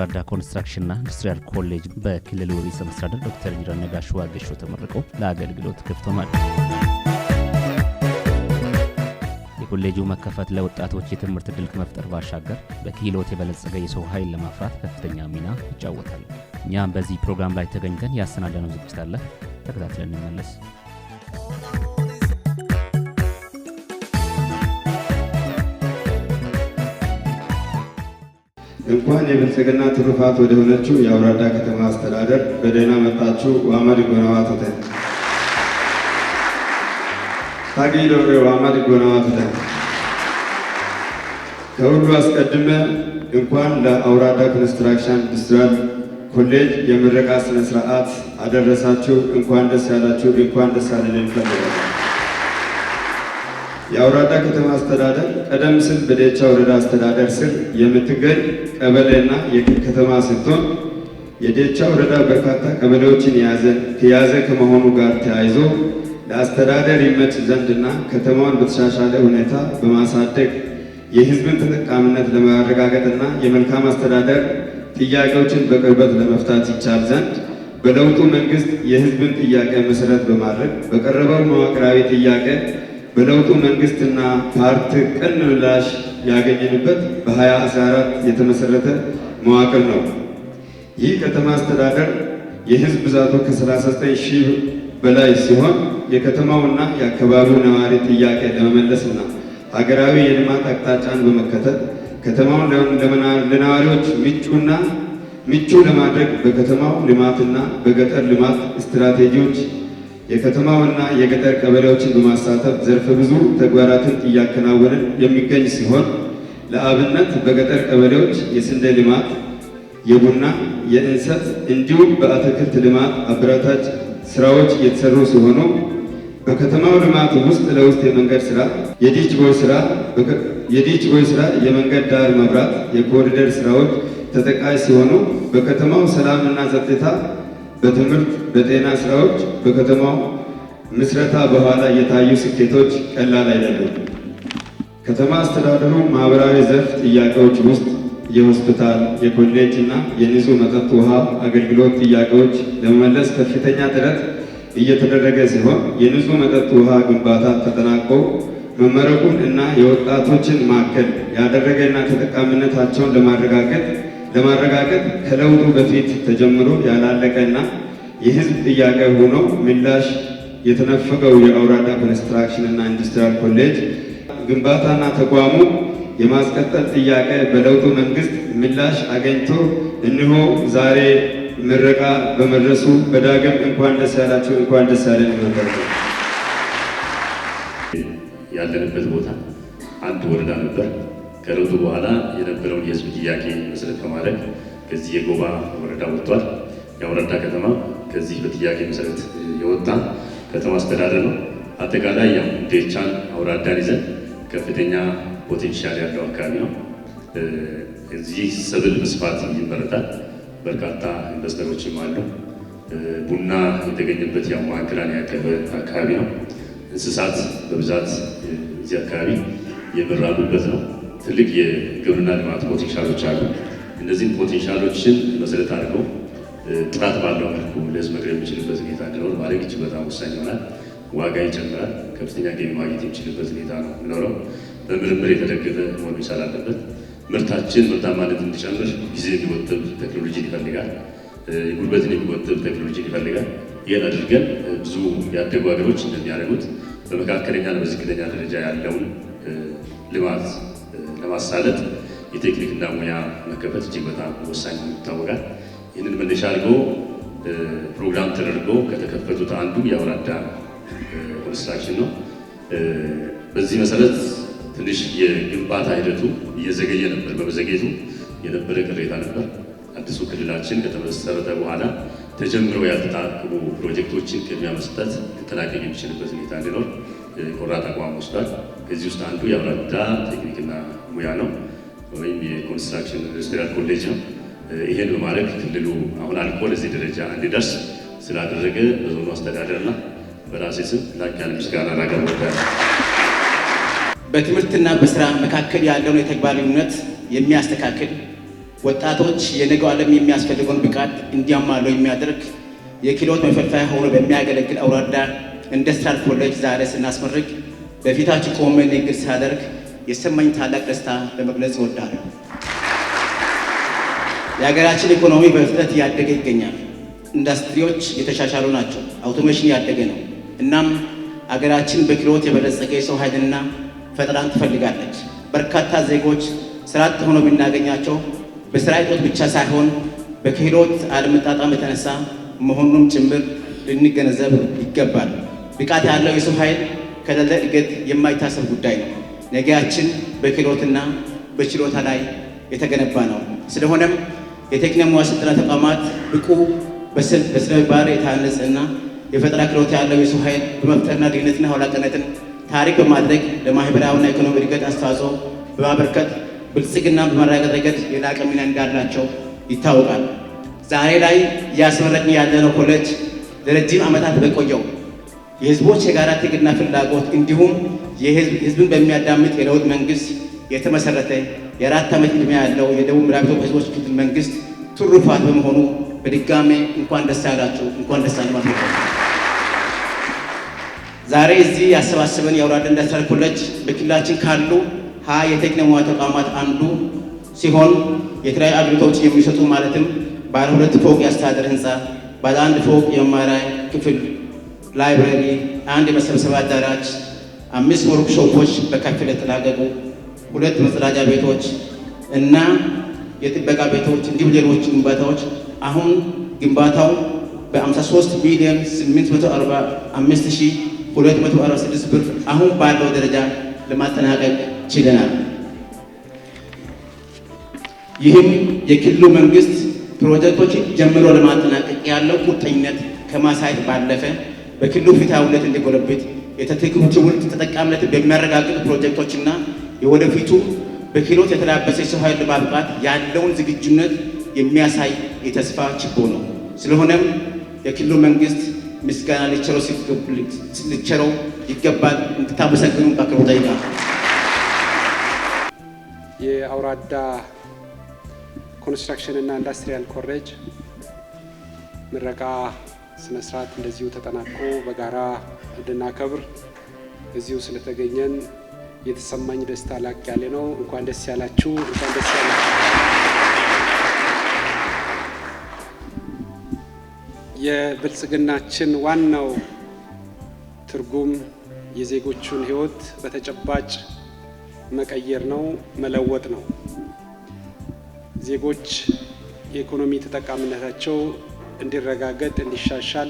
የአውራዳ ኮንስትራክሽንና ኢንዱስትሪያል ኮሌጅ በክልሉ ርዕሰ መስተዳድር ዶክተር ኢንጂነር ነጋሽ ዋጌሾ ተመርቆ ለአገልግሎት ክፍት ሆኗል። የኮሌጁ መከፈት ለወጣቶች የትምህርት ዕድል ከመፍጠር ባሻገር በክህሎት የበለጸገ የሰው ኃይል ለማፍራት ከፍተኛ ሚና ይጫወታል። እኛም በዚህ ፕሮግራም ላይ ተገኝተን ያሰናዳነው ዝግጅት አለ። ተከታትለን እንመለስ። እንኳን የብልጽግና ትሩፋት ወደ ሆነችው የአውራዳ ከተማ አስተዳደር በደህና መጣችሁ። ዋማድ ጎናዋ ቱተ ታጊዶሬ ዋማድ ጎናዋ ቱተ። ከሁሉ አስቀድመ እንኳን ለአውራዳ ኮንስትራክሽን ኢንዱስትሪያል ኮሌጅ የምረቃ ስነ ስርዓት አደረሳችሁ። እንኳን ደስ ያላችሁ፣ እንኳን ደስ ያለን እንፈልጋለን። የአውራዳ ከተማ አስተዳደር ቀደም ሲል በዴቻ ወረዳ አስተዳደር ስር የምትገኝ ቀበሌና የከተማ ስትሆን፣ የዴቻ ወረዳ በርካታ ቀበሌዎችን የያዘ ከመሆኑ ጋር ተያይዞ ለአስተዳደር ይመች ዘንድና ከተማዋን በተሻሻለ ሁኔታ በማሳደግ የሕዝብን ተጠቃሚነት ለማረጋገጥና የመልካም አስተዳደር ጥያቄዎችን በቅርበት ለመፍታት ይቻል ዘንድ በለውጡ መንግስት የሕዝብን ጥያቄ መሰረት በማድረግ በቀረበው መዋቅራዊ ጥያቄ በለውጡ መንግስትና ፓርቲ ቅን ምላሽ ያገኘንበት በ2014 የተመሰረተ መዋቅር ነው። ይህ ከተማ አስተዳደር የህዝብ ብዛቱ ከ39 ሺህ በላይ ሲሆን፣ የከተማውና የአካባቢው ነዋሪ ጥያቄ ለመመለስና ሀገራዊ የልማት አቅጣጫን በመከተል ከተማውን ለነዋሪዎች ምቹና ምቹ ለማድረግ በከተማው ልማትና በገጠር ልማት ስትራቴጂዎች የከተማውና የገጠር ቀበሌዎችን በማሳተፍ ዘርፈ ብዙ ተግባራትን እያከናወነ የሚገኝ ሲሆን፣ ለአብነት በገጠር ቀበሌዎች የስንዴ ልማት፣ የቡና፣ የእንሰት እንዲሁም በአትክልት ልማት አበረታች ስራዎች እየተሰሩ ሲሆኑ፣ በከተማው ልማት ውስጥ ለውስጥ የመንገድ ስራ፣ የዲች ቦይ ስራ፣ የመንገድ ዳር መብራት፣ የኮሪደር ስራዎች ተጠቃሽ ሲሆኑ፣ በከተማው ሰላምና ጸጥታ፣ በትምህርት፣ በጤና ስራዎች በከተማው ምስረታ በኋላ የታዩ ስኬቶች ቀላል አይደሉም። ከተማ አስተዳደሩ ማህበራዊ ዘርፍ ጥያቄዎች ውስጥ የሆስፒታል፣ የኮሌጅ እና የንጹህ መጠጥ ውሃ አገልግሎት ጥያቄዎች ለመመለስ ከፍተኛ ጥረት እየተደረገ ሲሆን፣ የንጹህ መጠጥ ውሃ ግንባታ ተጠናቆ መመረቁን እና የወጣቶችን ማዕከል ያደረገና ተጠቃሚነታቸውን ለማረጋገጥ ከለውጡ በፊት ተጀምሮ ያላለቀና የህዝብ ጥያቄ ሆኖ ምላሽ የተነፈገው የአውራዳ ኮንስትራክሽን እና ኢንዱስትሪያል ኮሌጅ ግንባታና ተቋሙ የማስቀጠል ጥያቄ በለውጡ መንግስት ምላሽ አገኝቶ እነሆ ዛሬ ምረቃ በመድረሱ በዳግም እንኳን ደስ ያላችሁ፣ እንኳን ደስ ያለን ነበር። ያለንበት ቦታ አንድ ወረዳ ነበር። ከለውጡ በኋላ የነበረውን የህዝብ ጥያቄ መሰረት በማድረግ ከዚህ የጎባ ወረዳ ወጥቷል። የአውራዳ ከተማ ከዚህ በጥያቄ መሰረት የወጣ ከተማ አስተዳደር ነው። አጠቃላይ ያው ዴቻን አውራዳን ይዘን ከፍተኛ potential ያለው አካባቢ ነው። እዚህ ሰብል በስፋት ይመረታል። በርካታ ኢንቨስተሮችም አሉ። ቡና የተገኘበት ያው ማዕከላን ያቀፈ አካባቢ ነው። እንስሳት በብዛት እዚህ አካባቢ የሚራቡበት ነው። ትልቅ የግብርና ልማት potential ኦች አሉ። እነዚህን potential ኦችን መሰረት አድርገው ጥራት ባለው መልኩ ለህዝብ መቅረብ የሚችልበት ሁኔታ እንዲኖር ማድረግ እጅግ በጣም ወሳኝ ይሆናል። ዋጋ ይጨምራል። ከፍተኛ ገቢ ማግኘት የሚችልበት ሁኔታ ነው የሚኖረው። በምርምር የተደገፈ መሆን መቻል አለበት። ምርታችን ምርታማነት እንዲጨምር ጊዜ የሚቆጥብ ቴክኖሎጂን ይፈልጋል። ጉልበትን የሚቆጥብ ቴክኖሎጂን ይፈልጋል። ይህን አድርገን ብዙ ያደጉ ሀገሮች እንደሚያደርጉት በመካከለኛና በዝቅተኛ ደረጃ ያለውን ልማት ለማሳለጥ የቴክኒክና ሙያ መከፈት እጅግ በጣም ወሳኝ ይታወቃል። ይህንን መነሻ አድርጎ ፕሮግራም ተደርጎ ከተከፈቱት አንዱ የአውራዳ ኮንስትራክሽን ነው። በዚህ መሰረት ትንሽ የግንባታ ሂደቱ እየዘገየ ነበር። በመዘግየቱ የነበረ ቅሬታ ነበር። አዲሱ ክልላችን ከተመሰረተ በኋላ ተጀምረው ያልተጠናቀቁ ፕሮጀክቶችን ቅድሚያ መስጠት ሊጠናቀቅ የሚችልበት ሁኔታ እንዲኖር ቆራጥ አቋም ወስዷል። ከዚህ ውስጥ አንዱ የአውራዳ ቴክኒክና ሙያ ነው ወይም የኮንስትራክሽን ኢንዱስትሪያል ኮሌጅ ነው። ይሄን በማድረግ ክልሉ አሁን አልቆ ለዚህ ደረጃ እንዲደርስ ስላደረገ በዞኑ አስተዳደርና በራሴ ስም ላቅ ያለ ምስጋና ላቀርብ እወዳለሁ። በትምህርትና በስራ መካከል ያለውን የተግባር ልዩነት የሚያስተካክል፣ ወጣቶች የነገው ዓለም የሚያስፈልገውን ብቃት እንዲያሟሉ የሚያደርግ የክህሎት መፈልፈያ ሆኖ በሚያገለግል አውራዳ ኢንዱስትሪያል ኮሌጅ ዛሬ ስናስመርቅ በፊታችሁ ቆሜ ንግግር ሳደርግ የሰማኝ ታላቅ ደስታ ለመግለጽ እወዳለሁ። የሀገራችን ኢኮኖሚ በፍጥነት እያደገ ይገኛል። ኢንዱስትሪዎች የተሻሻሉ ናቸው። Automation እያደገ ነው። እናም አገራችን በክህሎት የበለጸገ የሰው ኃይልና ፈጠራን ትፈልጋለች። በርካታ ዜጎች ስራ አጥ ሆነው ብናገኛቸው በስራ እጦት ብቻ ሳይሆን በክህሎት አለመጣጣም የተነሳ መሆኑንም ጭምር ልንገነዘብ ይገባል። ብቃት ያለው የሰው ኃይል ከሌለ እድገት የማይታሰብ ጉዳይ ነው። ነገያችን በክህሎትና በችሎታ ላይ የተገነባ ነው። ስለሆነም የቴክኒክ ሙያ ስልጠና ተቋማት ብቁ፣ በስነ ምግባር የታነጸና የፈጠራ ክህሎት ያለው የሰው ኃይል በመፍጠርና ድህነትና ኋላ ቀርነትን ታሪክ በማድረግ ለማህበራዊና ኢኮኖሚ እድገት አስተዋጽኦ በማበርከት ብልጽግናን በማረጋገጥ ረገድ የላቀ ሚና እንዳላቸው ይታወቃል። ዛሬ ላይ እያስመረቅን ያለነው ኮሌጅ ለረጅም ዓመታት በቆየው የህዝቦች የጋራ ትግልና ፍላጎት እንዲሁም የህዝብን በሚያዳምጥ የለውጥ መንግስት የተመሰረተ የ4 ዓመት ዕድሜ ያለው የደቡብ ምዕራብ ኢትዮጵያ ህዝቦች ክልል መንግስት ትሩፋት በመሆኑ በድጋሜ እንኳን ደስ ያላችሁ፣ እንኳን ደስ አለን ማለት ነው። ዛሬ እዚህ ያሰባሰበን የአውራዳ ኢንዱስትሪያል ኮሌጅ በክልላችን ካሉ 20 የቴክኒክ ሙያ ተቋማት አንዱ ሲሆን የተለያዩ አገልግሎቶች የሚሰጡ ማለትም ባለ ሁለት ፎቅ የአስተዳደር ህንፃ፣ ባለ አንድ ፎቅ የመማሪያ ክፍል፣ library፣ አንድ የመሰብሰቢያ አዳራሽ፣ አምስት ወርክሾፖች በከፊል የተጠናቀቁ፣ ሁለት መጸዳጃ ቤቶች እና የጥበቃ ቤቶች እንዲሁም ሌሎች ግንባታዎች አሁን ግንባታው በ53 ሚሊዮን 845,246 ብር አሁን ባለው ደረጃ ለማጠናቀቅ ችለናል። ይህም የክልሉ መንግስት ፕሮጀክቶችን ጀምሮ ለማጠናቀቅ ያለው ቁርጠኝነት ከማሳየት ባለፈ በክልሉ ፍትሐዊነት እንዲጎለብት፣ የተተኪው ትውልድ ተጠቃሚነትን በሚያረጋግጡ ፕሮጀክቶችና የወደፊቱ በክህሎት የተላበሰ የሰው ኃይል ለማብቃት ያለውን ዝግጁነት የሚያሳይ የተስፋ ችቦ ነው። ስለሆነም የክልሉ መንግስት ምስጋና ሊቸረው ይገባል። እንድታመሰግኑ በአክብሮት እጠይቃለሁ። የአውራዳ ኮንስትራክሽን እና ኢንዱስትሪያል ኮሌጅ ምረቃ ስነ ስርዓት እንደዚሁ ተጠናቆ በጋራ እንድናከብር እዚሁ ስለተገኘን የተሰማኝ ደስታ ላቅ ያለ ነው። እንኳን ደስ ያላችሁ፣ እንኳን ደስ ያላችሁ። የብልጽግናችን ዋናው ትርጉም የዜጎቹን ሕይወት በተጨባጭ መቀየር ነው፣ መለወጥ ነው። ዜጎች የኢኮኖሚ ተጠቃሚነታቸው እንዲረጋገጥ፣ እንዲሻሻል፣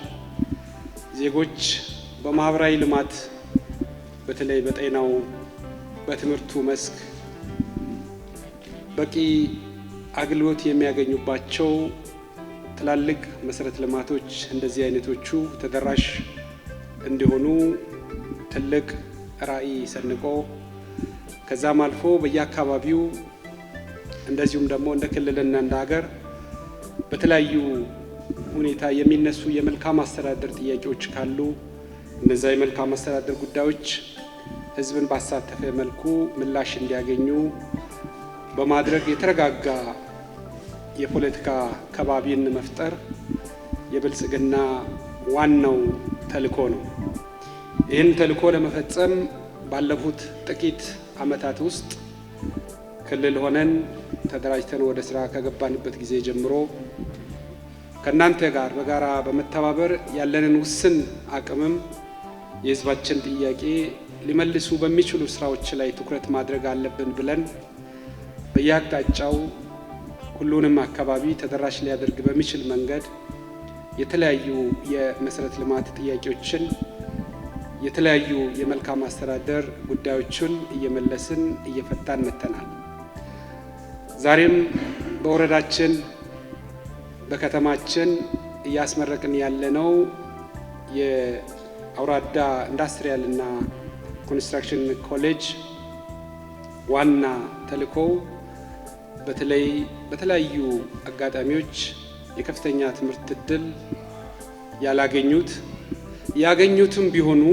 ዜጎች በማህበራዊ ልማት በተለይ በጤናው፣ በትምህርቱ መስክ በቂ አገልግሎት የሚያገኙባቸው ትላልቅ መሰረተ ልማቶች እንደዚህ አይነቶቹ ተደራሽ እንዲሆኑ ትልቅ ራዕይ ሰንቆ ከዛም አልፎ በየአካባቢው እንደዚሁም ደግሞ እንደ ክልልና እንደ ሀገር በተለያዩ ሁኔታ የሚነሱ የመልካም አስተዳደር ጥያቄዎች ካሉ እነዛ የመልካም አስተዳደር ጉዳዮች ሕዝብን ባሳተፈ መልኩ ምላሽ እንዲያገኙ በማድረግ የተረጋጋ የፖለቲካ ከባቢን መፍጠር የብልጽግና ዋናው ተልዕኮ ነው። ይህን ተልዕኮ ለመፈጸም ባለፉት ጥቂት ዓመታት ውስጥ ክልል ሆነን ተደራጅተን ወደ ስራ ከገባንበት ጊዜ ጀምሮ ከእናንተ ጋር በጋራ በመተባበር ያለንን ውስን አቅምም የህዝባችን ጥያቄ ሊመልሱ በሚችሉ ስራዎች ላይ ትኩረት ማድረግ አለብን ብለን በየአቅጣጫው ሁሉንም አካባቢ ተደራሽ ሊያደርግ በሚችል መንገድ የተለያዩ የመሰረተ ልማት ጥያቄዎችን፣ የተለያዩ የመልካም አስተዳደር ጉዳዮችን እየመለስን እየፈታን መጥተናል። ዛሬም በወረዳችን በከተማችን እያስመረቅን ያለነው የአውራዳ ኢንዱስትሪያል እና ኮንስትራክሽን ኮሌጅ ዋና ተልዕኮው በተለይ በተለያዩ አጋጣሚዎች የከፍተኛ ትምህርት እድል ያላገኙት፣ ያገኙትም ቢሆኑ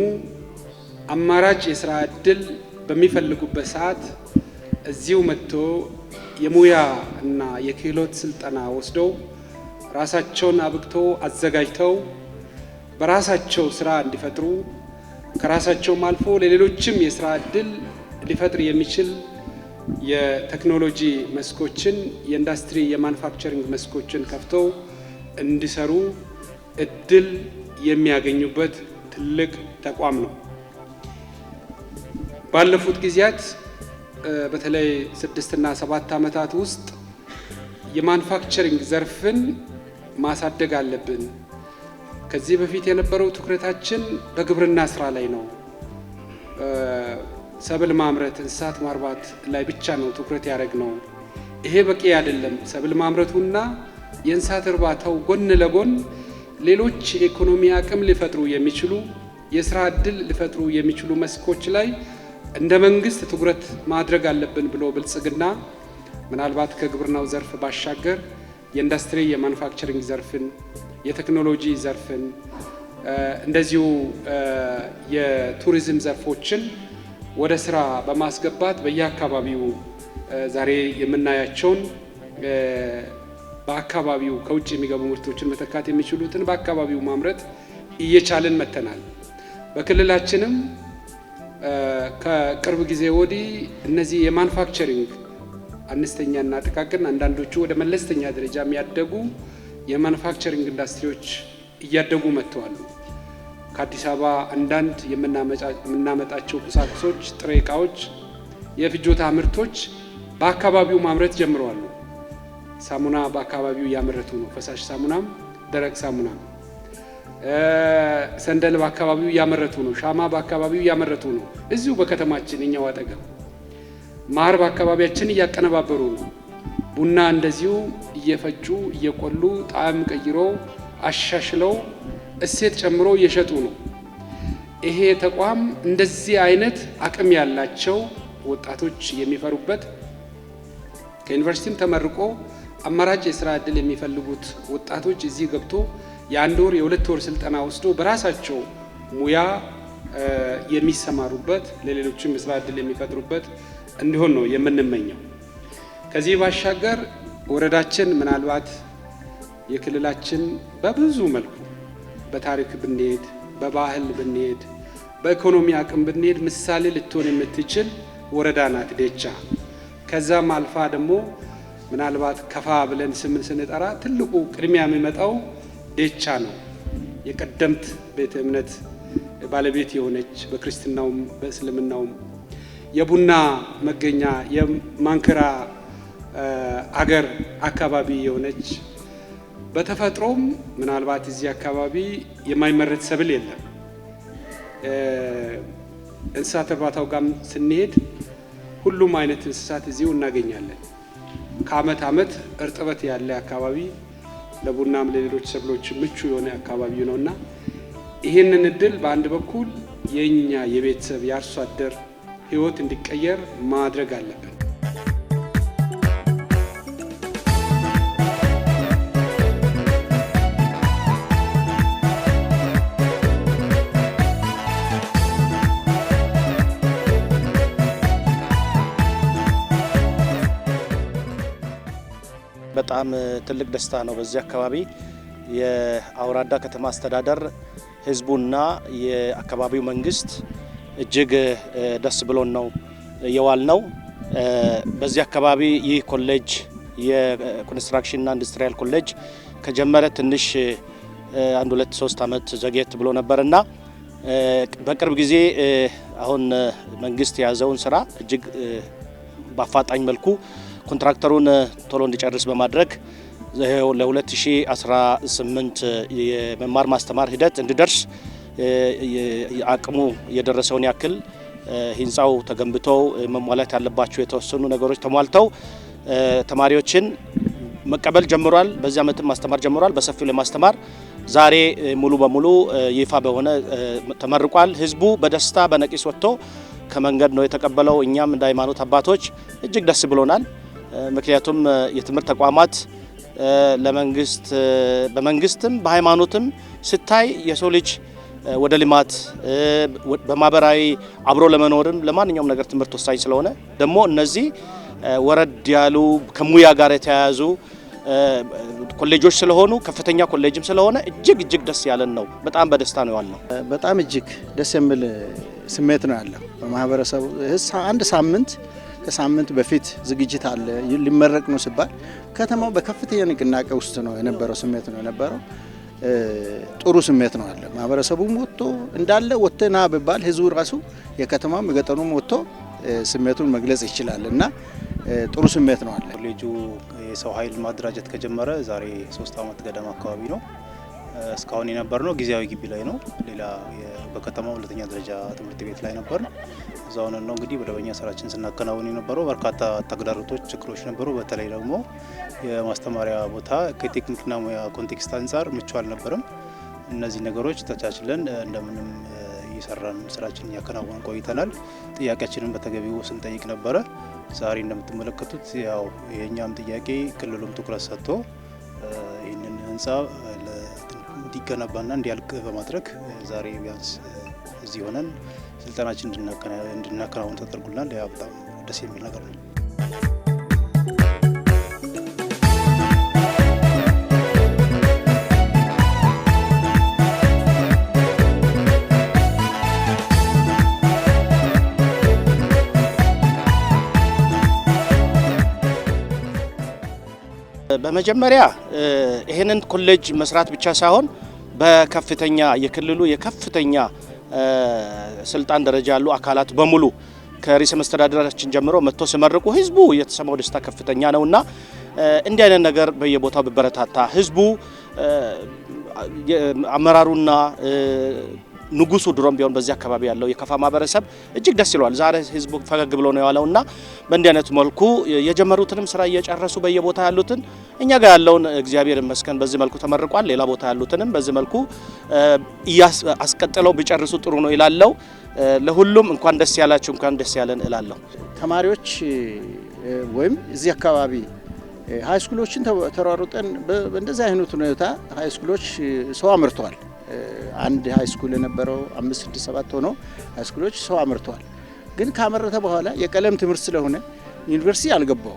አማራጭ የስራ እድል በሚፈልጉበት ሰዓት እዚሁ መጥቶ የሙያ እና የክህሎት ስልጠና ወስደው ራሳቸውን አብቅተው አዘጋጅተው በራሳቸው ስራ እንዲፈጥሩ፣ ከራሳቸውም አልፎ ለሌሎችም የስራ እድል ሊፈጥር የሚችል የቴክኖሎጂ መስኮችን፣ የኢንዱስትሪ የማኑፋክቸሪንግ መስኮችን ከፍተው እንዲሰሩ እድል የሚያገኙበት ትልቅ ተቋም ነው። ባለፉት ጊዜያት በተለይ 6 እና 7 ዓመታት ውስጥ የማኑፋክቸሪንግ ዘርፍን ማሳደግ አለብን። ከዚህ በፊት የነበረው ትኩረታችን በግብርና ስራ ላይ ነው። ሰብል ማምረት፣ እንስሳት ማርባት ላይ ብቻ ነው ትኩረት ያደረግነው። ይሄ በቂ አይደለም። ሰብል ማምረቱና የእንስሳት እርባታው ጎን ለጎን ሌሎች የኢኮኖሚ አቅም ሊፈጥሩ የሚችሉ፣ የስራ እድል ሊፈጥሩ የሚችሉ መስኮች ላይ እንደ መንግስት ትኩረት ማድረግ አለብን ብሎ ብልጽግና ምናልባት ከግብርናው ዘርፍ ባሻገር የኢንዱስትሪ የማኑፋክቸሪንግ ዘርፍን፣ የቴክኖሎጂ ዘርፍን፣ እንደዚሁ የቱሪዝም ዘርፎችን ወደ ስራ በማስገባት በየአካባቢው ዛሬ የምናያቸውን በአካባቢው ከውጭ የሚገቡ ምርቶችን መተካት የሚችሉትን በአካባቢው ማምረት እየቻልን መጥተናል። በክልላችንም ከቅርብ ጊዜ ወዲህ እነዚህ የማኑፋክቸሪንግ አነስተኛና ጥቃቅን፣ አንዳንዶቹ ወደ መለስተኛ ደረጃ የሚያደጉ የማኑፋክቸሪንግ ኢንዱስትሪዎች እያደጉ መጥተዋል። ከአዲስ አበባ አንዳንድ የምናመጣቸው ቁሳቁሶች፣ ጥሬ እቃዎች፣ የፍጆታ ምርቶች በአካባቢው ማምረት ጀምረዋል። ሳሙና በአካባቢው እያመረቱ ነው። ፈሳሽ ሳሙናም ደረቅ ሳሙናም። ሰንደል በአካባቢው እያመረቱ ነው። ሻማ በአካባቢው እያመረቱ ነው። እዚሁ በከተማችን እኛው አጠገብ ማር በአካባቢያችን እያቀነባበሩ ነው። ቡና እንደዚሁ እየፈጩ፣ እየቆሉ፣ ጣዕም ቀይሮ አሻሽለው እሴት ጨምሮ እየሸጡ ነው። ይሄ ተቋም እንደዚህ አይነት አቅም ያላቸው ወጣቶች የሚፈሩበት፣ ከዩኒቨርሲቲም ተመርቆ አማራጭ የስራ እድል የሚፈልጉት ወጣቶች እዚህ ገብቶ የ1 ወር የ2 ወር ስልጠና ወስዶ በራሳቸው ሙያ የሚሰማሩበት፣ ለሌሎችም የስራ እድል የሚፈጥሩበት እንዲሆን ነው የምንመኘው። ከዚህ ባሻገር ወረዳችን ምናልባት የክልላችን በብዙ መልኩ በታሪክ ብንሄድ፣ በባህል ብንሄድ፣ በኢኮኖሚ አቅም ብንሄድ ምሳሌ ልትሆን የምትችል ወረዳ ናት ዴቻ። ከዛም አልፋ ደግሞ ምናልባት ከፋ ብለን ስምን ስንጠራ ትልቁ ቅድሚያ የሚመጣው ዴቻ ነው። የቀደምት ቤተ እምነት ባለቤት የሆነች፣ በክርስትናውም በእስልምናውም የቡና መገኛ፣ የማንክራ አገር አካባቢ የሆነች፣ በተፈጥሮም ምናልባት እዚህ አካባቢ የማይመረት ሰብል የለም። እንስሳት እርባታው ጋርም ስንሄድ ሁሉም አይነት እንስሳት እዚሁ እናገኛለን። ከአመት አመት እርጥበት ያለ አካባቢ፣ ለቡናም ለሌሎች ሰብሎች ምቹ የሆነ አካባቢ ነውና ይህንን እድል በአንድ በኩል የኛ የቤተሰብ የአርሶ አደር ህይወት እንዲቀየር ማድረግ አለብን። በጣም ትልቅ ደስታ ነው። በዚህ አካባቢ የአውራዳ ከተማ አስተዳደር ህዝቡና የአካባቢው መንግስት እጅግ ደስ ብሎን ነው የዋልነው። በዚህ አካባቢ ይህ ኮሌጅ የኮንስትራክሽንና ኢንዱስትሪያል ኮሌጅ ከጀመረ ትንሽ 1፣ 2፣ 3 ዓመት ዘግየት ብሎ ነበርና በቅርብ ጊዜ አሁን መንግስት የያዘውን ስራ እጅግ በአፋጣኝ መልኩ ኮንትራክተሩን ቶሎ እንዲጨርስ በማድረግ ለ2018 የመማር ማስተማር ሂደት እንዲደርስ አቅሙ የደረሰውን ያክል ህንፃው ተገንብቶ መሟላት ያለባቸው የተወሰኑ ነገሮች ተሟልተው ተማሪዎችን መቀበል ጀምሯል። በዚህ ዓመትም ማስተማር ጀምሯል። በሰፊው ለማስተማር ዛሬ ሙሉ በሙሉ ይፋ በሆነ ተመርቋል። ህዝቡ በደስታ በነቂስ ወጥቶ ከመንገድ ነው የተቀበለው። እኛም እንደ ሃይማኖት አባቶች እጅግ ደስ ብሎናል። ምክንያቱም የትምህርት ተቋማት ለመንግስት በመንግስትም በሃይማኖትም ስታይ የሰው ልጅ ወደ ልማት፣ በማህበራዊ አብሮ ለመኖርም ለማንኛውም ነገር ትምህርት ወሳኝ ስለሆነ ደግሞ እነዚህ ወረድ ያሉ ከሙያ ጋር የተያያዙ ኮሌጆች ስለሆኑ ከፍተኛ ኮሌጅም ስለሆነ እጅግ እጅግ ደስ ያለን ነው። በጣም በደስታ ነው ያለው። በጣም እጅግ ደስ የሚል ስሜት ነው ያለው በማህበረሰቡ። አንድ ሳምንት ከሳምንት በፊት ዝግጅት አለ ሊመረቅ ነው ሲባል ከተማው በከፍተኛ ንቅናቄ ውስጥ ነው የነበረው፣ ስሜት ነው የነበረው። ጥሩ ስሜት ነው ያለ። ማህበረሰቡም ወጥቶ እንዳለ ወጥተና ቢባል ህዝቡ ራሱ የከተማውም የገጠሩም ወጥቶ ስሜቱን መግለጽ ይችላል እና ጥሩ ስሜት ነው አለ። ኮሌጁ የሰው ኃይል ማደራጀት ከጀመረ ዛሬ 3 ዓመት ገደማ አካባቢ ነው። እስካሁን የነበርነው ጊዜያዊ ግቢ ላይ ነው። ሌላ በከተማው ሁለተኛ ደረጃ ትምህርት ቤት ላይ ነበር። እዛው ነው እንግዲህ መደበኛ ስራችን ስናከናውን የነበረው። በርካታ ተግዳሮቶች፣ ችግሮች ነበሩ። በተለይ ደግሞ የማስተማሪያ ቦታ ከቴክኒክና ሙያ context አንጻር ምቹ አልነበረም። እነዚህ ነገሮች ተቻችለን እንደምንም እየሰራን ስራችንን እያከናወን ቆይተናል። ጥያቄያችንን በተገቢው ስንጠይቅ ነበረ። ዛሬ እንደምትመለከቱት ያው የኛም ጥያቄ ክልሉም ትኩረት ሰጥቶ ይህንን ህንፃ እንዲገነባና እንዲያልቅ በማድረግ ዛሬ ቢያንስ እዚህ ሆነን ስልጠናችን እንድናከናውን ተደርጎልናል። ያ በጣም ደስ የሚል ነገር ነው። በመጀመሪያ ይሄንን ኮሌጅ መስራት ብቻ ሳይሆን በከፍተኛ የክልሉ የከፍተኛ ስልጣን ደረጃ ያሉ አካላት በሙሉ ከርዕሰ መስተዳድራችን ጀምሮ መጥቶ ሲመርቁ ህዝቡ የተሰማው ደስታ ከፍተኛ ነውና እንዲህ አይነት ነገር በየቦታው ቢበረታታ ህዝቡ አመራሩና ንጉሱ ድሮም ቢሆን በዚህ አካባቢ ያለው የከፋ ማህበረሰብ እጅግ ደስ ይለዋል። ዛሬ ህዝቡ ፈገግ ብሎ ነው ያለውና በእንዲህ አይነት መልኩ የጀመሩትንም ስራ እየጨረሱ በየቦታ ያሉትን እኛ ጋር ያለውን እግዚአብሔር ይመስገን በዚህ መልኩ ተመርቋል። ሌላ ቦታ ያሉትንም በዚህ መልኩ አስቀጥለው ቢጨርሱ ጥሩ ነው ይላለው። ለሁሉም እንኳን ደስ ያላችሁ እንኳን ደስ ያለን እላለሁ። ተማሪዎች ወይም እዚህ አካባቢ high school ኦችን ተሯሩጠን በእንደዚህ አይነት ሁኔታ high school ኦች ሰው አምርተዋል። አንድ high school የነበረው 5 6 7 ሆኖ high school ኦች ሰው አምርተዋል። ግን ካመረተ በኋላ የቀለም ትምህርት ስለሆነ ዩኒቨርሲቲ ያልገባው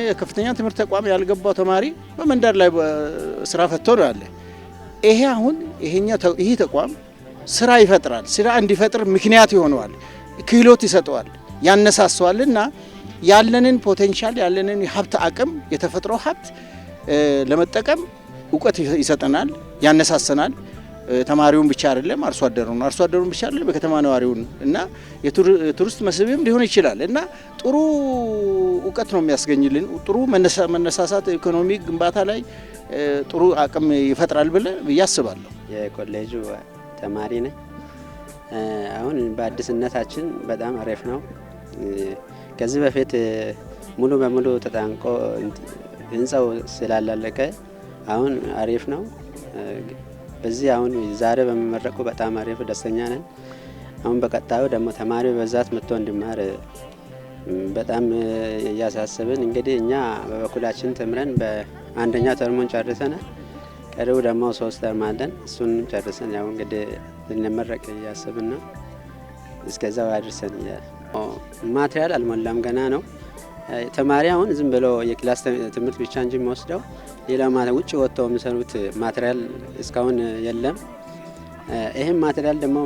የከፍተኛ ትምህርት ተቋም ያልገባው ተማሪ በመንደር ላይ ስራ ፈቶ ነው ያለ። ይሄ አሁን ይሄ ተቋም ስራ ይፈጥራል። ስራ እንዲፈጥር ምክንያት ይሆነዋል፣ ክህሎት ይሰጠዋል፣ ያነሳሳዋልና ያለንን potential ያለንን የሀብት አቅም የተፈጥሮ ሀብት ለመጠቀም እውቀት ይሰጠናል፣ ያነሳሰናል። ተማሪውን ብቻ አይደለም አርሶ አደሩን ብቻ አይደለም በከተማ ነዋሪውን እና የቱሪስት መስህብም ሊሆን ይችላል እና ጥሩ እውቀት ነው የሚያስገኝልን። ጥሩ መነሳሳት ኢኮኖሚ ግንባታ ላይ ጥሩ አቅም ይፈጥራል ብዬ አስባለሁ። የኮሌጁ ተማሪ ነኝ። አሁን በአዲስነታችን በጣም አሪፍ ነው። ከዚህ በፊት ሙሉ በሙሉ ተጠናቆ ህንጻው ስላላለቀ አሁን አሪፍ ነው። በዚህ አሁን ዛሬ በመመረቁ በጣም አሪፍ ደስተኛ ነን። አሁን በቀጣዩ ደግሞ ተማሪው በብዛት መጥቶ እንዲማር በጣም እያሳሰብን እንግዲህ እኛ በበኩላችን ተምረን በአንደኛ ተርሙን ጨርሰናል። ቀሪው ደግሞ 3 ተርም አለን። እሱን ጨርሰን ያው እንግዲህ ልንመረቅ እያሰብን ነው። እስከዛው አድርሰን እያለ material አልሞላም ገና ነው። ተማሪ አሁን ዝም ብሎ የ class ትምህርት ብቻ እንጂ የሚወስደው ሌላ ውጭ ወጥተው የሚሰሩት material እስካሁን የለም። ይሄም material ደግሞ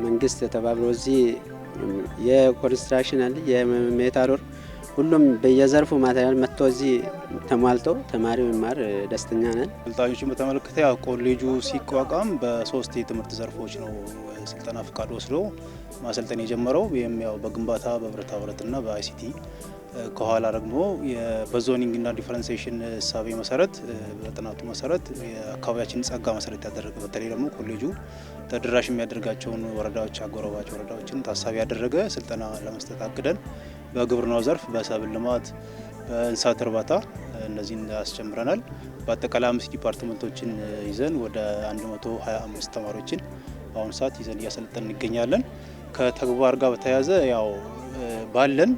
መንግስት ተባብሮ እዚህ የ construction አለ የ metal work ሁሉም በየዘርፉ material መጥቶ እዚህ ተሟልቶ ተማሪው ይማር ደስተኛ ነን። ሰልጣኞችን በተመለከተ ያው ኮሌጁ ሲቋቋም በ3 የትምህርት ዘርፎች ነው ስልጠና ፍቃድ ወስዶ ማሰልጠን የጀመረው። ይሄም ያው በግንባታ በብረታ ብረትና በ ICT ከኋላ ደግሞ በ zoning እና differentiation እሳቤ መሰረት በጥናቱ መሰረት የአካባቢያችንን ጸጋ መሰረት ያደረገ በተለይ ደግሞ ኮሌጁ ተደራሽ የሚያደርጋቸውን ወረዳዎች አጎራባች ወረዳዎችን ታሳቢ ያደረገ ስልጠና ለመስጠት አቅደን በግብርናው ዘርፍ በሰብል ልማት በእንስሳት እርባታ እነዚህን አስጀምረናል። በአጠቃላይ 5 department ኦችን ይዘን ወደ 125 ተማሪዎችን በአሁኑ ሰዓት ይዘን እያሰለጠን እንገኛለን። ከተግባር ጋር በተያያዘ ያው ባለን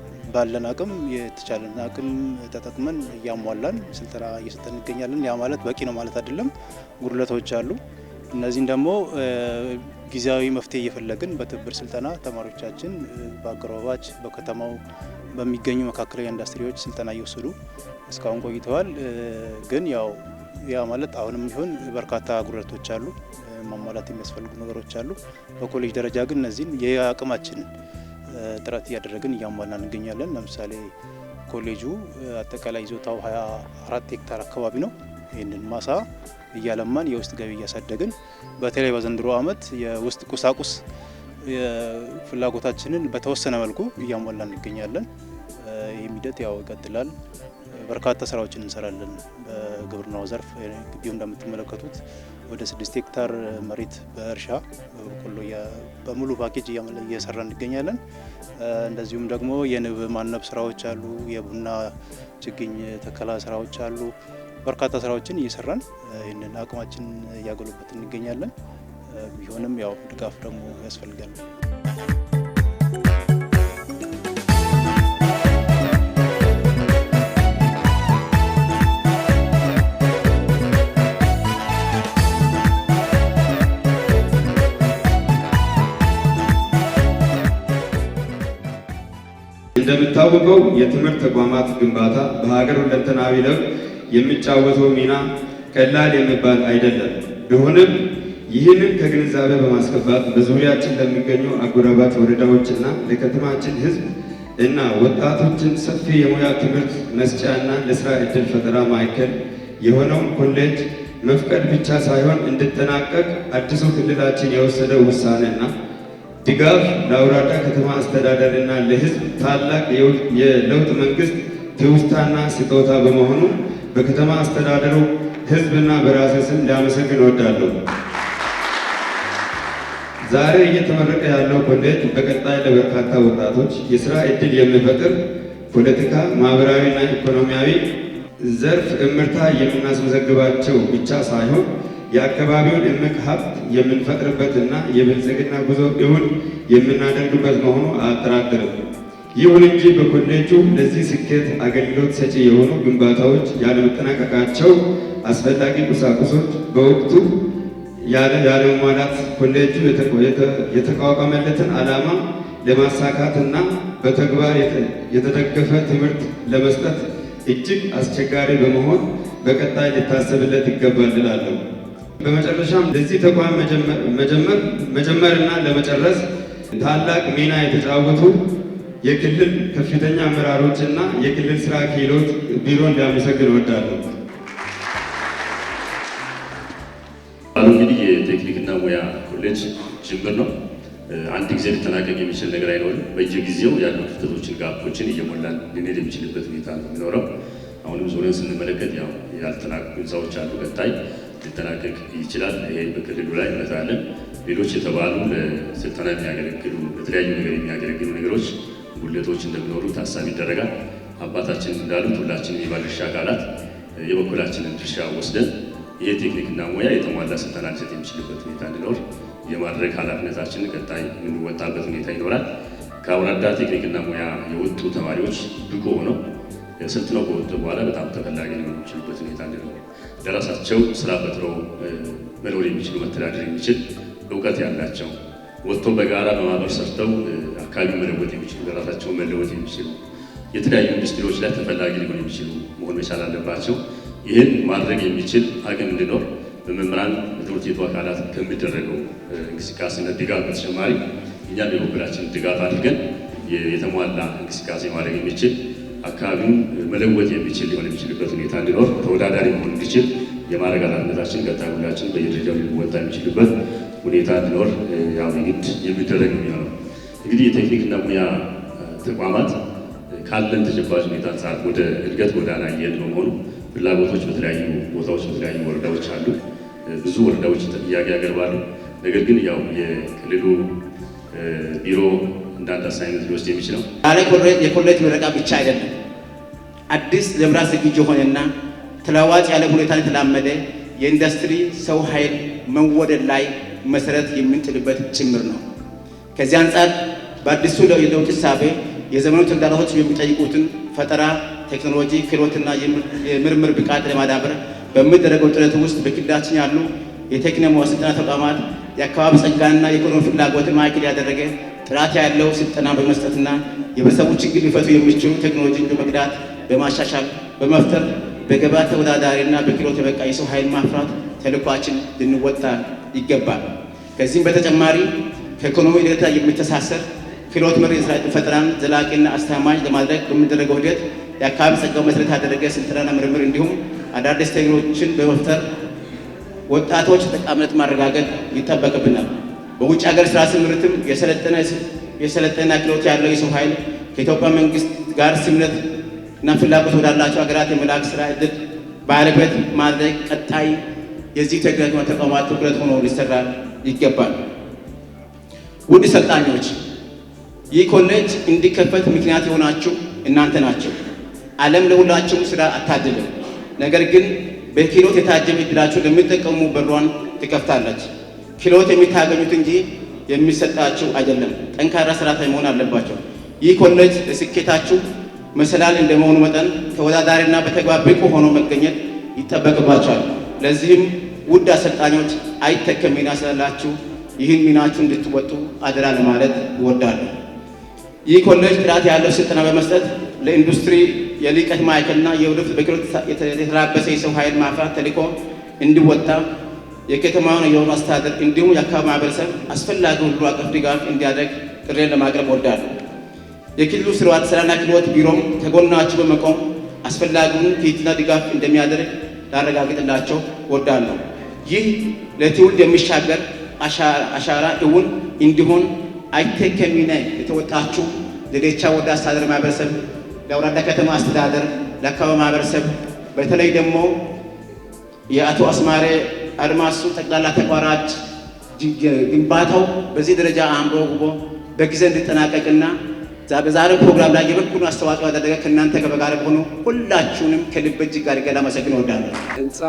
አቅም የተቻለን አቅም ተጠቅመን እያሟላን ስልጠና እየሰጠን እንገኛለን። ያ ማለት በቂ ነው ማለት አይደለም፣ ጉድለቶች አሉ። እነዚህን ደግሞ ጊዜያዊ መፍትሄ እየፈለግን በትብብር ስልጠና ተማሪዎቻችን በአጎራባች በከተማው በሚገኙ መካከለኛ ኢንዱስትሪዎች ስልጠና እየወሰዱ እስካሁን ቆይተዋል። ግን ያው ያ ማለት አሁንም ቢሆን በርካታ ጉድለቶች አሉ፣ ማሟላት የሚያስፈልጉ ነገሮች አሉ። በኮሌጅ ደረጃ ግን እነዚህን የአቅማችንን ጥረት እያደረግን እያሟላን እንገኛለን። ለምሳሌ ኮሌጁ አጠቃላይ ይዞታው 24 ሄክታር አካባቢ ነው። ይህንን ማሳ እያለማን የውስጥ ገቢ እያሳደግን በተለይ በዘንድሮ ዓመት የውስጥ ቁሳቁስ ፍላጎታችንን በተወሰነ መልኩ እያሟላን እንገኛለን። ይህም ሂደት ያው ይቀጥላል። በርካታ ስራዎችን እንሰራለን። በግብርናው ዘርፍ ግቢው እንደምትመለከቱት ወደ 6 ሄክታር መሬት በእርሻ በበቆሎ በሙሉ ፓኬጅ እየሰራ እንገኛለን። እንደዚሁም ደግሞ የንብ ማነብ ስራዎች አሉ፣ የቡና ችግኝ ተከላ ስራዎች አሉ። በርካታ ስራዎችን እየሰራን ይህንን አቅማችን እያጎለበትን እንገኛለን። ቢሆንም ያው ድጋፍ ደግሞ ያስፈልጋል። እንደሚታወቀው የትምህርት ተቋማት ግንባታ በሀገር ሁለንተናዊ ለውጥ የሚጫወተው ሚና ቀላል የሚባል አይደለም። ቢሆንም ይህንን ከግንዛቤ በማስገባት በዙሪያችን ለሚገኙ አጎራባች ወረዳዎችና ለከተማችን ሕዝብ እና ወጣቶችን ሰፊ የሙያ ትምህርት መስጫና ለስራ ዕድል ፈጠራ ማዕከል የሆነውን ኮሌጅ መፍቀድ ብቻ ሳይሆን እንዲጠናቀቅ አዲሱ ክልላችን የወሰደው ውሳኔና ድጋፍ ለአውራዳ ከተማ አስተዳደርና ለሕዝብ ታላቅ የለውጥ መንግስት ትውስታና ስጦታ በመሆኑ በከተማ አስተዳደሩ ሕዝብና በራሴ ስም ሊያመሰግን እወዳለሁ። ዛሬ እየተመረቀ ያለው ኮሌጅ በቀጣይ ለበርካታ ወጣቶች የስራ ዕድል የሚፈጥር ፖለቲካ፣ ማህበራዊና ኢኮኖሚያዊ ዘርፍ እምርታ የምናስመዘግባቸው ብቻ ሳይሆን የአካባቢውን እምቅ ሀብት የምንፈጥርበትና የብልጽግና ጉዞ እውን የምናደርግበት መሆኑ አያጠራጥርም። ይሁን እንጂ በኮሌጁ ለዚህ ስኬት አገልግሎት ሰጪ የሆኑ ግንባታዎች ያለመጠናቀቃቸው፣ አስፈላጊ ቁሳቁሶች በወቅቱ ያለመሟላት ኮሌጁ የተቋቋመለትን ዓላማ ለማሳካትና በተግባር የተደገፈ ትምህርት ለመስጠት እጅግ አስቸጋሪ በመሆን በቀጣይ ሊታሰብለት ይገባል እላለሁ። በመጨረሻም ለዚህ ተቋም መጀመርና ለመጨረስ ታላቅ ሚና የተጫወቱ የክልል ከፍተኛ አመራሮችና የክልል ስራ ክህሎት ቢሮን ሊያመሰግን እወዳለሁ። እንግዲህ የቴክኒክና ሙያ ኮሌጅ ጅምር ነው። አንድ ጊዜ ሊጠናቀቅ የሚችል ነገር አይኖርም። በየጊዜው ያሉ ክፍተቶችን፣ gap ኦችን እየሞላን ልንሄድ የሚችልበት ሁኔታ ነው የሚኖረው። አሁንም ዞረን ስንመለከት ያው ያልተጠናቀቁ ህንፃዎች አሉ። ቀጣይ ሊጠናቀቅ ይችላል። ይሄ በክልሉ ላይ እምነት አለን። ሌሎች የተባሉ ለስልጠና የሚያገለግሉ፣ ለተለያዩ ነገር የሚያገለግሉ ነገሮች ጉድለቶች እንደሚኖሩ ታሳቢ ይደረጋል። አባታችን እንዳሉት ሁላችንም የባለድርሻ አካላት የበኩላችንን ድርሻ ወስደን ይህ ቴክኒክና ሙያ የተሟላ ስልጠና ሊሰጥ የሚችልበት ሁኔታ እንዲኖር የማድረግ ኃላፊነታችንን ቀጣይ የምንወጣበት ሁኔታ ይኖራል። ከአውራዳ ቴክኒክና ሙያ የወጡ ተማሪዎች ብቁ ሆነው ሰልጥነው ከወጡ በኋላ በጣም ተፈላጊ ሊሆኑ የሚችሉበት ሁኔታ እንዲኖር፣ ለራሳቸው ስራ ፈጥረው መኖር የሚችሉ፣ መተዳደር የሚችል እውቀት ያላቸው፣ ወጥቶ በጋራ በማህበር ሰርተው አካባቢውን መለወጥ የሚችሉ፣ ለራሳቸው መለወጥ የሚችሉ፣ የተለያዩ ኢንዱስትሪዎች ላይ ተፈላጊ ሊሆኑ የሚችሉ መሆን መቻል አለባቸው። ይህን ማድረግ የሚችል አቅም እንዲኖር በመምህራን በትምህርት ቤቱ አካላት ከሚደረገው እንቅስቃሴና ድጋፍ በተጨማሪ እኛም የበኩላችን ድጋፍ አድርገን የተሟላ እንቅስቃሴ ማድረግ የሚችል፣ አካባቢውን መለወጥ የሚችል ሊሆን የሚችልበት ሁኔታ እንዲኖር፣ ተወዳዳሪ መሆን እንዲችል የማድረግ ኃላፊነታችን ቀጣይ ሁላችን በየደረጃው ሊወጣ የሚችልበት ሁኔታ እንዲኖር ያው የግድ የሚደረግ ነው የሚሆነው። እንግዲህ የቴክኒክና ሙያ ተቋማት ካለን ተጨባጭ ሁኔታ አንጻር ወደ እድገት ጎዳና እየሄድን በመሆኑ ፍላጎቶች በተለያዩ ቦታዎች በተለያዩ ወረዳዎች አሉ። ብዙ ወረዳዎች ጥያቄ ያቀርባሉ። ነገር ግን ያው የክልሉ ቢሮ እንዳንድ assignment ሊወስድ የሚችለው ዛሬ የኮሌጅ ምረቃ ብቻ አይደለም። አዲስ ለምራት ዝግጁ የሆነና ተለዋዋጭ ያለ ሁኔታን የተላመደ የኢንዱስትሪ ሰው ኃይል መወደድ ላይ መሰረት የምንጥልበት ጭምር ነው። ከዚህ አንጻር በአዲሱ የለውጥ እሳቤ የዘመኑ ተግዳሮቶች የሚጠይቁትን ፈጠራ፣ ቴክኖሎጂ፣ ክህሎትና የምርምር ብቃት ለማዳበር በሚደረገው ጥረት ውስጥ በክልላችን ያሉ የቴክኖ ስልጠና ተቋማት የአካባቢ ጸጋና የኢኮኖሚ ፍላጎትን ማዕከል ያደረገ ጥራት ያለው ስልጠና በመስጠትና የህብረተሰቡን ችግር ሊፈቱ የሚችሉ ቴክኖሎጂን በመቅዳት፣ በማሻሻል፣ በመፍጠር በገበያ ተወዳዳሪና በክህሎት የበቃ የሰው ኃይል ማፍራት ተልዕኳችን ልንወጣ ይገባል። ከዚህም በተጨማሪ ከኢኮኖሚ እድገት የሚተሳሰር ክህሎት መር የስራ ዕድል ፈጠራን ዘላቂና አስተማማኝ ለማድረግ በሚደረገው ሂደት የአካባቢ ጸጋው መሰረት ያደረገ ስልጠናና ምርምር እንዲሁም አዳዲስ ቴክኖሎጂዎችን በመፍጠር ወጣቶች ተጠቃሚነት ማረጋገጥ ይጠበቅብናል። በውጭ ሀገር ስራ ስምሪትም የሰለጠነ ክህሎት ያለው የሰው ኃይል ከኢትዮጵያ መንግስት ጋር ስምምነት እና ፍላጎት ወዳላቸው ሀገራት የመላክ ስራ ዕድል ባለቤት ማድረግ ቀጣይ የዚህ ቴክኒክ ተቋማት ትኩረት ሆኖ ሊሰራ ይገባል። ውድ ሰልጣኞች፣ ይህ ኮሌጅ እንዲከፈት ምክንያት የሆናችሁ እናንተ ናችሁ። ዓለም ለሁላችሁም ስራ አታድልም። ነገር ግን በክህሎት የታጀበ ዕድላችሁ ለሚጠቀሙ በሯን ትከፍታለች። ክህሎት የምታገኙት እንጂ የሚሰጣችሁ አይደለም። ጠንካራ ሰራተኛ መሆን አለባቸው። ይህ ኮሌጅ ለስኬታችሁ መሰላል እንደመሆኑ መጠን ተወዳዳሪና በተግባር ብቁ ሆኖ መገኘት ይጠበቅባቸዋል። ለዚህም ውድ አሰልጣኞች አይተካ ሚና ስላላችሁ ይህን ሚናችሁ እንድትወጡ አደራ ለማለት እወዳለሁ። ይህ ኮሌጅ ጥራት ያለው ስልጠና በመስጠት ለኢንዱስትሪ የልቀት ማዕከልና የወደፊት በክህሎት የተላበሰ የሰው ኃይል ማፍራት ተልዕኮ እንዲወጣ የከተማውን የሆኑ አስተዳደር እንዲሁም የአካባቢ ማህበረሰብ አስፈላጊውን ሁሉ አቀፍ ድጋፍ እንዲያደርግ ጥሪዬን ለማቅረብ እወዳለሁ። የክልሉ ስራና ክህሎት ቢሮም ከጎናችሁ በመቆም አስፈላጊውን ክትትልና ድጋፍ እንደሚያደርግ ላረጋግጥላቸው እወዳለሁ። ይህ ለትውልድ የሚሻገር አሻራ እውን እንዲሆን አይተካ ሚና የተወጣችሁ ለደቻ ወረዳ አስተዳደር ማህበረሰብ፣ ለወራዳ ከተማ አስተዳደር፣ ለአካባቢ ማህበረሰብ፣ በተለይ ደግሞ የአቶ አስማሬ አድማሱ ጠቅላላ ተቋራጭ ግንባታው በዚህ ደረጃ አምሮ ውቦ በጊዜ እንዲጠናቀቅና በዛሬው ፕሮግራም ላይ የበኩሉን አስተዋጽኦ ያደረገ ከእናንተ ጋር በጋራ ሆኖ ሁላችሁንም ከልብ እጅግ አድርጌ ላመሰግን እወዳለሁ። ህንፃ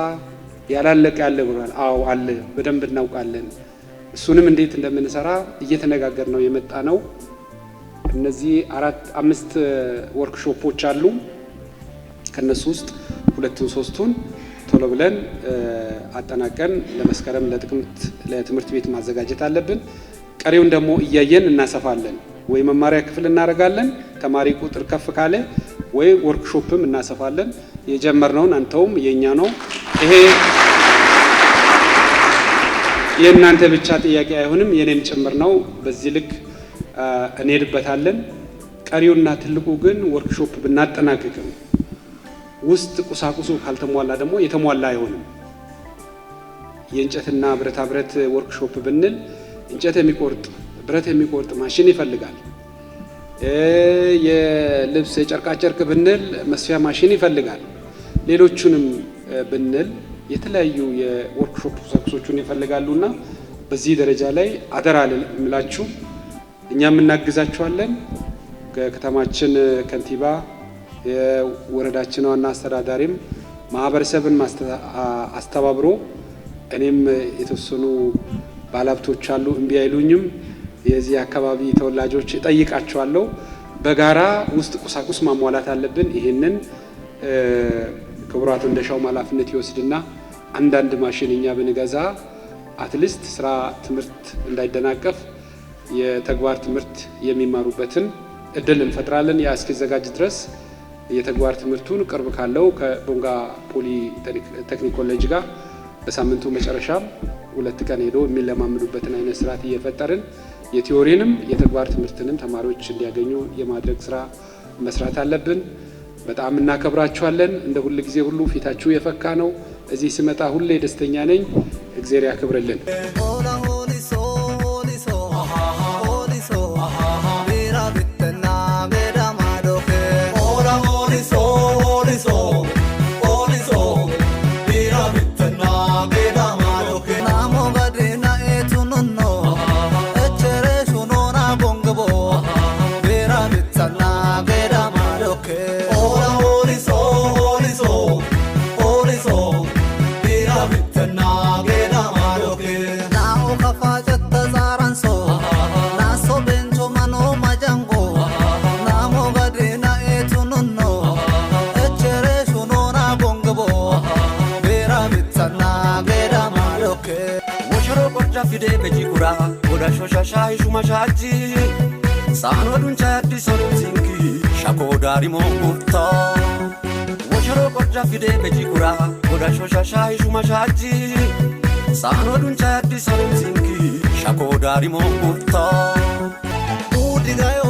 ያላለቀ ያለ ብሏል። አዎ አለ፣ በደንብ እናውቃለን። እሱንም እንዴት እንደምንሰራ እየተነጋገር ነው የመጣ ነው። እነዚህ 4 5 ወርክሾፖች አሉ። ከነሱ ውስጥ 2ቱን 3ቱን ቶሎ ብለን አጠናቀን ለመስከረም ለጥቅምት ለትምህርት ቤት ማዘጋጀት አለብን። ቀሪውን ደግሞ እያየን እናሰፋለን። ወይ መማሪያ ክፍል እናደርጋለን ተማሪ ቁጥር ከፍ ካለ፣ ወይ ወርክሾፕም እናሰፋለን። የጀመርነውን አንተውም፣ የኛ ነው። ይሄ የእናንተ ብቻ ጥያቄ አይሆንም፣ የኔም ጭምር ነው። በዚህ ልክ እንሄድበታለን። ቀሪውና ትልቁ ግን ወርክሾፕ ብናጠናቅቅም ውስጥ ቁሳቁሱ ካልተሟላ ደግሞ የተሟላ አይሆንም። የእንጨትና ብረታ ብረት ወርክሾፕ ብንል እንጨት የሚቆርጥ፣ ብረት የሚቆርጥ ማሽን ይፈልጋል። የልብስ የጨርቃ ጨርቅ ብንል መስፊያ ማሽን ይፈልጋል። ሌሎቹንም ብንል የተለያዩ የወርክሾፕ ቁሳቁሶቹን ይፈልጋሉና በዚህ ደረጃ ላይ አደራ ልምላችሁ እኛም እናግዛችኋለን። ከከተማችን ከንቲባ፣ የወረዳችን ዋና አስተዳዳሪም ማህበረሰብን አስተባብሮ፣ እኔም የተወሰኑ ባለሀብቶች አሉ እምቢ አይሉኝም። የዚህ አካባቢ ተወላጆች እጠይቃቸዋለሁ። በጋራ ውስጥ ቁሳቁስ ማሟላት አለብን። ይሄንን ክቡር አቶ እንደሻው ኃላፊነት ይወስድና አንዳንድ ማሽን እኛ ብንገዛ at least ስራ ትምህርት እንዳይደናቀፍ የተግባር ትምህርት የሚማሩበትን እድል እንፈጥራለን። ያ እስኪዘጋጅ ድረስ የተግባር ትምህርቱን ቅርብ ካለው ከቦንጋ ፖሊ ቴክኒክ ኮሌጅ ጋር በሳምንቱ መጨረሻ 2 ቀን ሄዶ የሚለማመዱበትን አይነት ስርዓት እየፈጠርን የ theory ንም የተግባር ትምህርትንም ተማሪዎች እንዲያገኙ የማድረግ ስራ መስራት አለብን። በጣም እናከብራችኋለን። እንደ ሁል ጊዜ ሁሉ ፊታችሁ የፈካ ነው። እዚህ ስመጣ ሁሌ ደስተኛ ነኝ። እግዚአብሔር ያክብርልን። Pejikura Godasho shasha ishuma shaji Sano duncha adiso zinki Shako darimo mutta Woshoro korja fide pejikura Godasho shasha ishuma shaji Sano duncha adiso zinki Shako darimo mutta Udigayo.